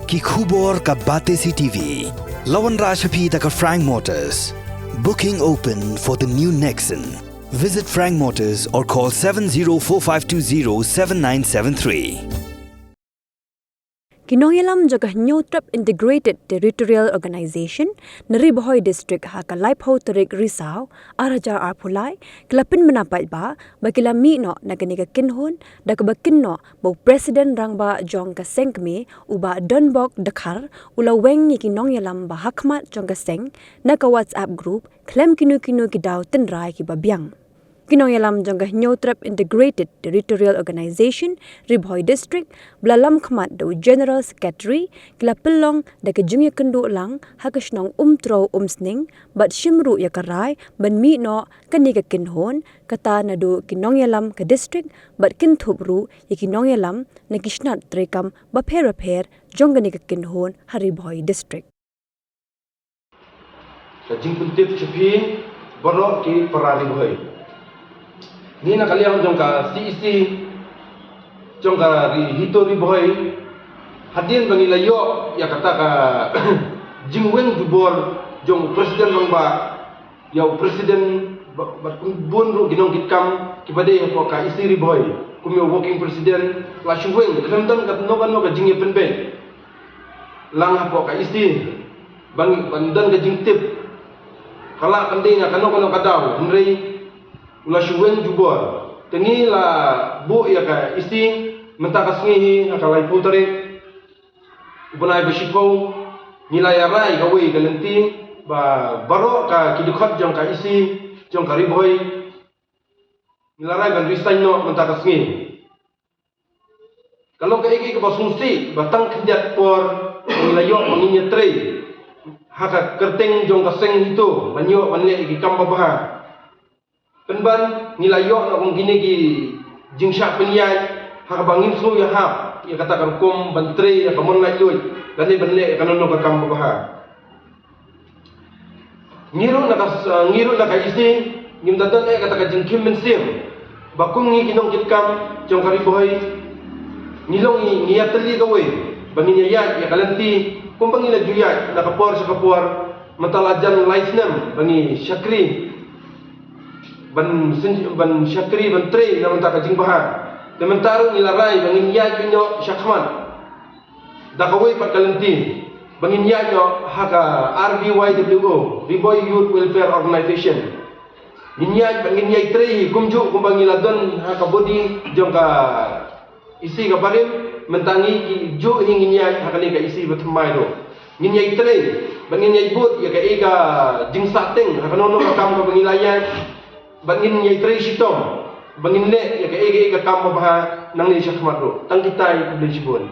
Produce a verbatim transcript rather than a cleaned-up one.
Ki khubor ka Batesi T V. La wanrah sha phi da ka Frank Motors. Booking open for the new Nexon. Visit Frank Motors or call seven zero four five two zero seven nine seven three. Ki nongïalam jong ka Hynñiewtrep Integrated Territorial Organization na Ri Bhoi District ha ka laiphew tarik Risaw, ar hajar arphew lai, ki la pynbna paidbah ba ki la mih noh na kane ka kynhun da kaba kynnoh ba u President Rangbah jong ka seng kmie, u Bah Donbok Dkhar, u la weng ïa ki nongïalam ba hakhmat jong ka seng na ka WhatsApp group khlem kino kino ki daw tynrai kiba biang. Ki nongïalam jong ka Hynñiewtrep Integrated Territorial Organization, Ri Bhoi District, ba la lam khmat da u General Secretary, ki la pynlong da ka jingïakynduh lang ha ka shnong Umtrew Umsning, bad shim ruh ïa ka rai ban mih noh kane ka kynhun, kata naduh ki nongïalam ka district, bad kynthup ruh ïa ki nongïalam na ki shnat treikam bapher bapher jong kane ka kynhun ha Ri Bhoi District. Ka jingpyntip sha phi baroh ki para Ri Bhoi. Ngi na ka liang jong ka C E C jong ka Ri Hito Ri Bhoi, hadien ba ngi la ïoh ïa kata ka jingweng jubor jong u President Rangbah, ïa u President ba-, bad kum bun ruh ki nongkitkam kiba dei hapoh ka E C Ri Bhoi, kum ïa u Working President, la shu weng khlem don kano kano ka jingïapynbeit. Lang hapoh ka E C, ban, ban don ka jingtip. Ka lah ban dei na kano kano ka daw, hynrei u la shu weng jubor. Te ngi la buh ïa ka E C mynta ka sngi hi ha ka laiphew tarik u bnai ba shiphew, ngi la ïarai kawei ka lynti ba baroh ka ki dkhot jong ka E C jong ka Ri Bhoi, ngi la rai ban resign noh mynta ka sngi. Ka long kaei kaei kaba sngewsih ba tang khyndiat por ngi la ïoh ba ngin ïatrei ha ka kyrteng jong ka seng Hito ban ïoh ban leh ïa ki kam babha. Pynban ngi la ïoh na kum kine ki jingshah pynïaid ha kaba ngim sngew ïahap ïa kata ka rukom ban trei ïa ka mon laitluid lane ban leh ïa kano kano ka kam babha. Ngi ruh na ka, ngi ruh na ka E C ngim da don eh kata ka jingkhim mynsiem ba kum ngi ki nongkitkam jong ka Ri Bhoi, ngi long ngi, ngi ïatylli kawei ba ngin ïaid ïa ka lynti kumba ngi la ju ïaid na ka por sha ka por. Mynta la jan lai snem ba ngi shakri ban syn-, ban shakri ban trei na mynta ka jingbha. Te mynta ruh ngi la rai ba ngin ïaid beit noh shakhmat da kawei pat ka lynti ba ngin ïaid noh ha ka R B Y W O, Ri Bhoi Youth Welfare Organization. Ngin ïaid bad ngin ïaid trei kumjuh kumba ngi la don ha ka body jong ka E C ka barim, mynta ngi ki juh hi ngin ïaid ha kane ka E C ba thymmai ruh. Ngin ïaid trei bad ngin ïaid bud ïa kaei ka jingsahteng ha kano kano ka kam kaba ngi la ïaid, bad ngin ïaid trei shitom ba ngin leh ïa kaei kaei ka kam babha nangne shakhmat ruh. Tang kitai, khublei shibun.